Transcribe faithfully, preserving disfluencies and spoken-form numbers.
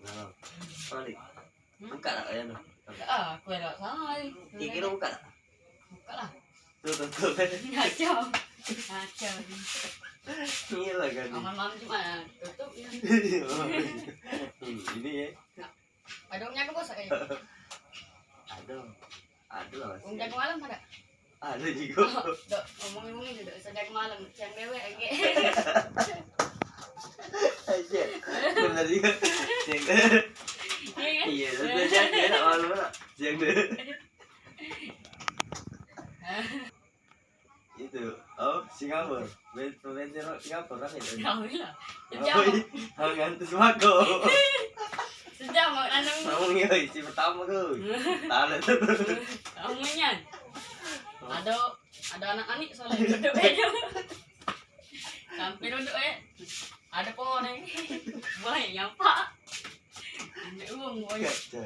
Nah, balik. Buka tak, ya, no? Ah, aku elok salah. Kira-kira buka tak? Buka lah. Tuh, tuh, tuh. Ngaco. Ngaco. Iya lah, kan. Aman malam Jumat, tutup, ya. Hmm, ini, ya. Ada punya aku, Bos, eh. Ada. Ada lah, Bos. Wong jago malam ada? Ada juga. Oh, dok, ngomong-ngomong itu, dok, sudah malam, siang dewek, oke. Aja. Benar juga. Siang dewek. Iya, kan? Iya, sudah jago, enak malam, enak. Siang dewek. Itu, oh, Singapura. Pemain, pemain Singapura kan itu? Kau lah. Sejam. Oh, iya. Kau ngantus mako. Sejam mau nanam. Kamu ya, isi pertama tu. Tahu tu. Kamunya. Ada, ada anak-anak soalnya duduk aja. Sampai duduk, eh. Ada pohon, eh. Boleh nyampak. Ambil uang, boy. Kacau.